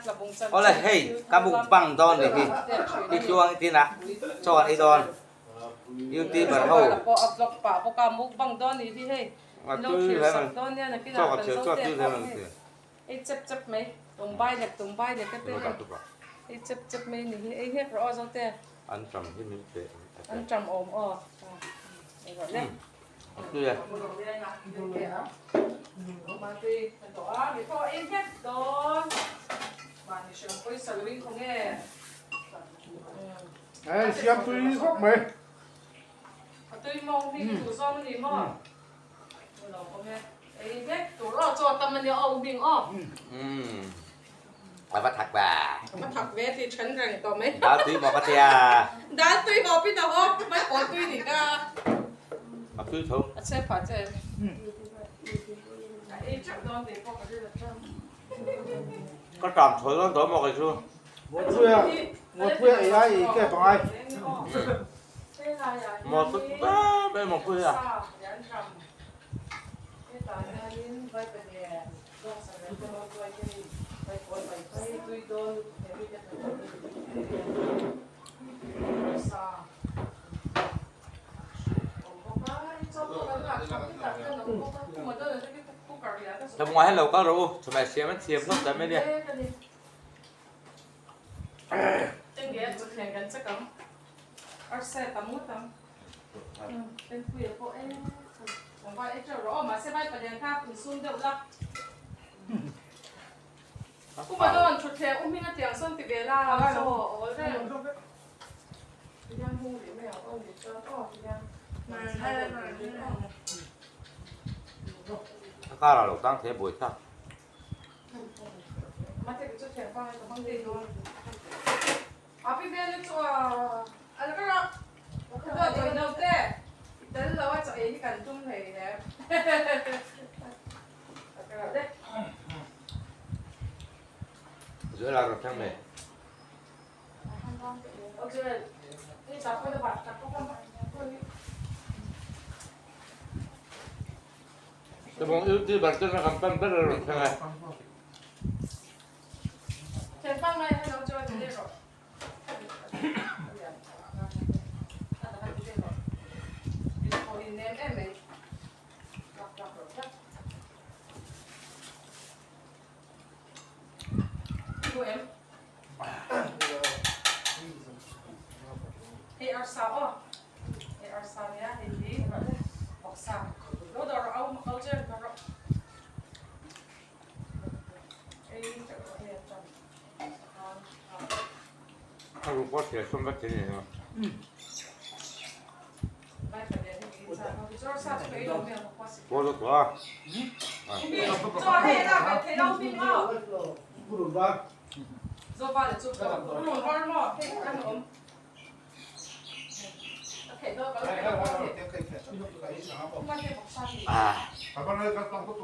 Awle hei ka mukbang dawn ni hi i tluang i tin a chaw an ei dawn youtuber ho a tui hle mai chaw ka thiam chu a tui hle mai ti. An tam hi min pe a tui e. Hei siam tui khawp mai. A va thak ve. Dal tui maw ka tia. A tui tho. Ka tam thawi dawn tawh maw kei chu. Muanpuia Muanpuia ei ai ei kep angai. Muanpui em em Muanpuia. Tlawmngai hian lo kal rawh u, chawhmeh siam an thiam hlawm ta mai nia. A car ah lo tang thei a buai thlak. Zuala rawn thleng mai. Tabawng youtuber te kha kan pan ber a rawn thleng a. A ruk pawh thlir sawm vek thei a ni a. Paw zawk tawh a.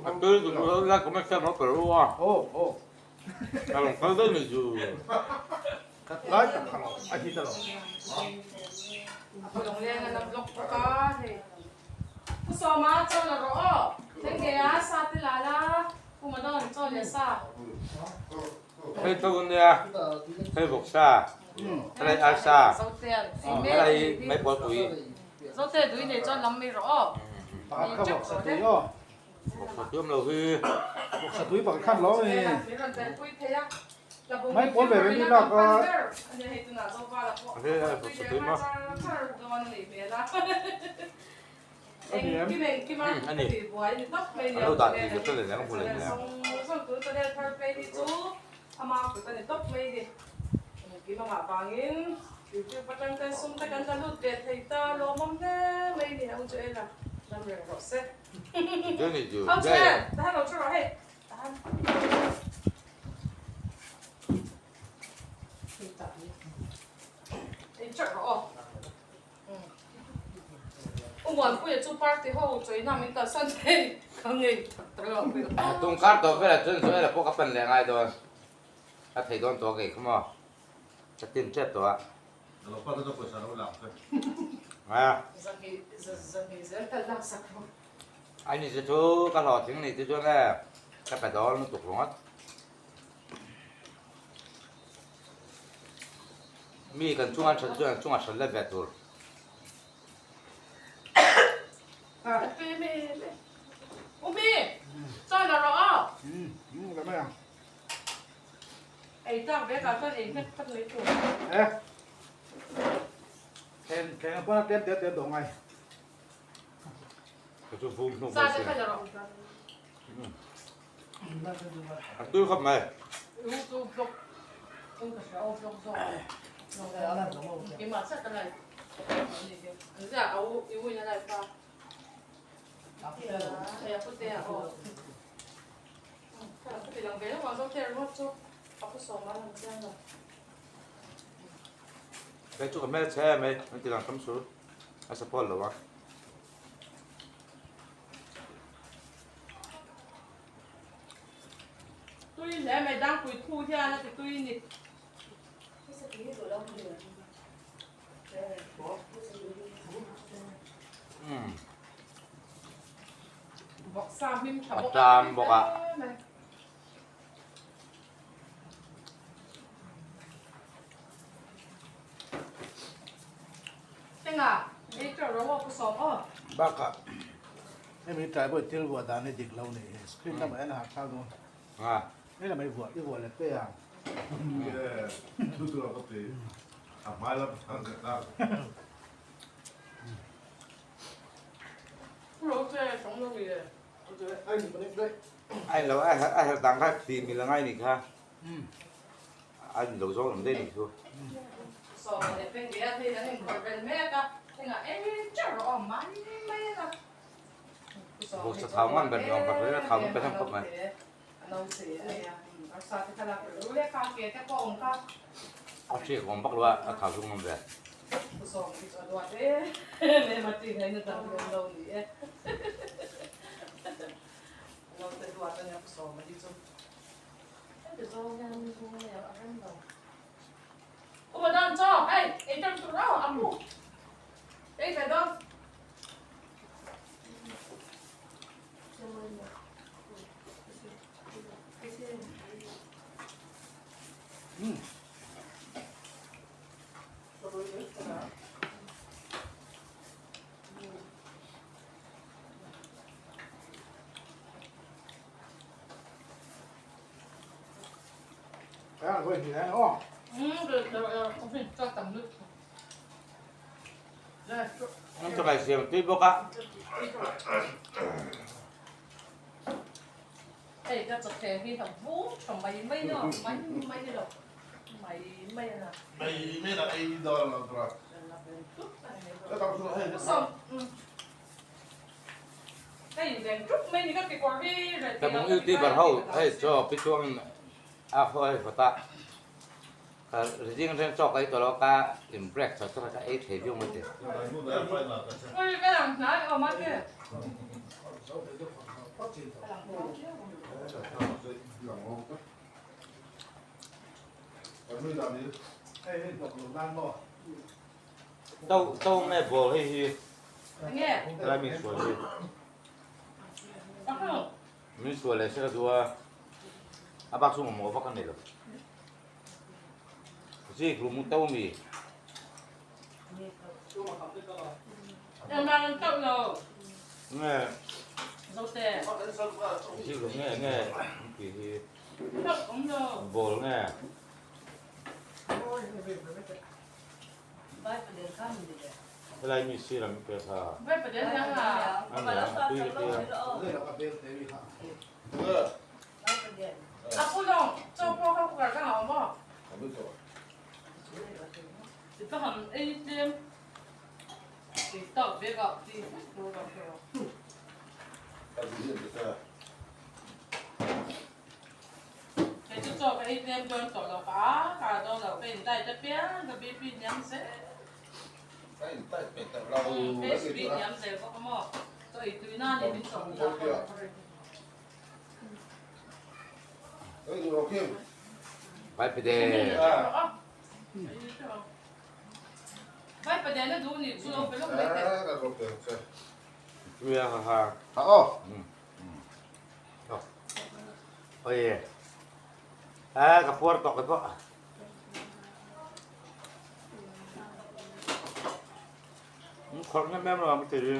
A tui duh lo la comment siam lo per u a. Ka lo kal daih mai chu. Hei tho nia, hei vawksa, helai arsa, helai maipawl pui. Vawksa tui awm lo hi. Vawksa tui pakhat khan lo ni. Maipawl ve ve mi lak a. Hei vawksa tui maw. A ni. A lo dah tih ka hre leh ka hmu leh nia. Tum kar tawh velah chuan Joel-a pawh ka pan leh ngai dawn. A thei dawn tawh kei kha maw? Ka tin tep tawh a. A ni chu chu ka hlawhtling ni te chuan e ka pe dawn lutuk ringawt. Mi kan chunga an that chuan an chunga that let ve tur. A tui khawp mai. Kei chu ka hmel che mai an ti lang tam sur a support lo a. Tui hle mai dangpui thu hian a ti tui ni. Vawksa hming tha bawk a tam bawk a. Tenga ei teuh ro aw pu sawm aw. Bakah hemi tlai pawh thil vuah dan hi dik lo ni hi screen lamah hian a har thlak dawn. Hei lamah i vuah i vuah let pe ang. Thu tur a ka ti a hmai lam ang ka thlak. Pu ro che tawng lo ni e. Ai lo a her dang kha ti mi la ngai ni kha. A in lo zawng lam daih ni chu. Vawksa thau ngan ber ni awm kha a thau pe tham khawp mai. A hriak awm vak lo a a thau chu ngam ve. An chakai siam tui bawk a. Tlabung youtuber ho hei chaw pi chuangin a haw hei phawt a ka zing atang chaw ka ei tawh lo a ka in break chho chho ka ei thei viau mai te. Tau tau nge ball hei hi helai mi sual hi min sual leh se ka duh a a bak chu mamawh vak a nei lo zik lung to mi nge zik lung nge nge tih hi ball nge. Helai mi sir an pe kha. Ania tui ka tia. Kei chu chaw ka ei tlem dawn tawh lo ka a kar dawn lo ka in diet apiang ka BP hniam zel. Ka in diet peih tak lo. HB hniam zel bawk a maw. Chaw ei tui na ni min chawp na pawh. Vai pe de. Vai pe de na duh ni chu lo pe lawk mai teh. Tui a ha ha. Ha aw. Oi. A ka puar tawk pawh. Khawrh na mem lo ang ti ri.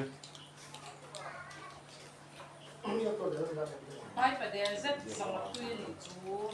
Hmai paden zet zawng a tui a nih chu.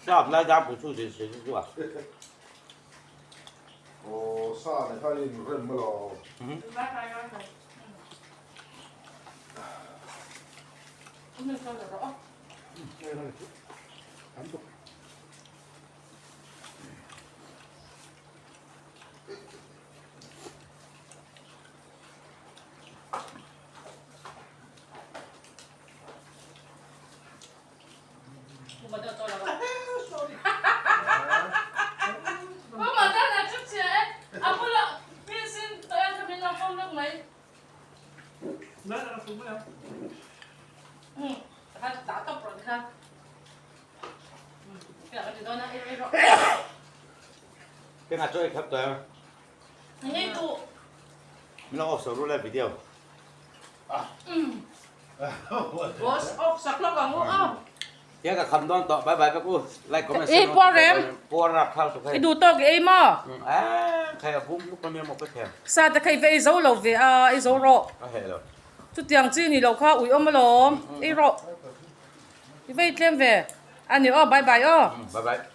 Sap lai dang pui chu se chu a. Aw sa ne kha in rem lo. Cái nào cho khắp tới. Mình lo off rồi video. Boss off sak lawk ang u aw. Thế cả khăm đón tọ bye bye các cô. Like comment. Ê, qua rem. Qua ra khao tụ I duh tawk i ei maw? À, khai bum lúc con một cái thèm. Sa te khai ve ei zo lo ve a, ei zo rawh. Có hệ rồi. Chutiang chi ni lo kha ui awm alawm. Ei rawh. I vei tlem ve. A ni aw, bye bye aw. Bye bye.